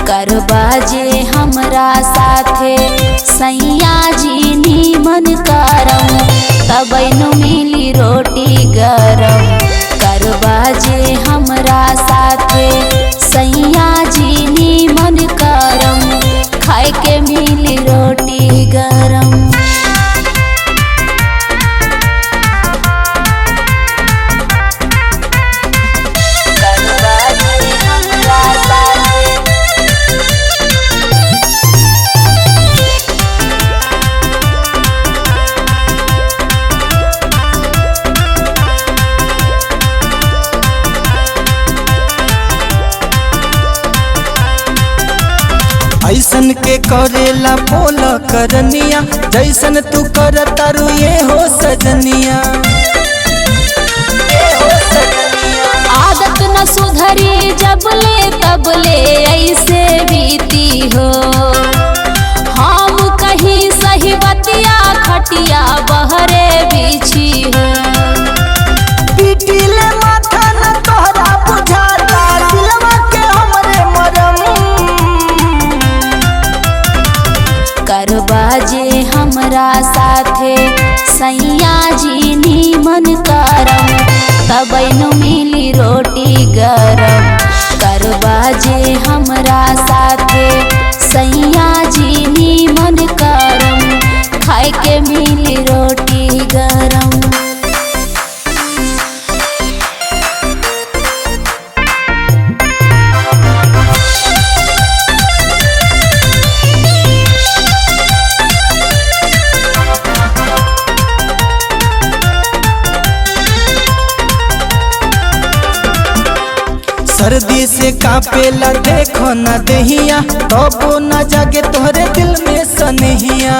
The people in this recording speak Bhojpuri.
करबा जे हमरा साथे सैया जी नीमन करम, तबै नु मिली रोटी गरम। करबा जे हमरा साथे सैया जी नीमन करम, खाए के मिली रोटी गरम। करबा जे हमरा साथे ऐसन के करेला बोल करनिया, जैसन तू कर तारू ये हो सजनिया। ये हो सजनिया। आदत न सुधरी जबले तबले ऐसे बीती हो, हम कहीं सही बतिया खटिया बहरे बिछी हो। पीटीले माथा न तोहरा बुझाता, दिलवा के हमरे मरम। करबा जे हमरा साथे सैया जी नीमन करम, तबै नु मिली रोटी गरम। करबा जे हमरा साथे सैया जी नीमन करम, खाए के मिली रोटी गरम। सर्दी से कापेला देखो न दहिया, तबो न जागे तोहरे दिल में सनहिया।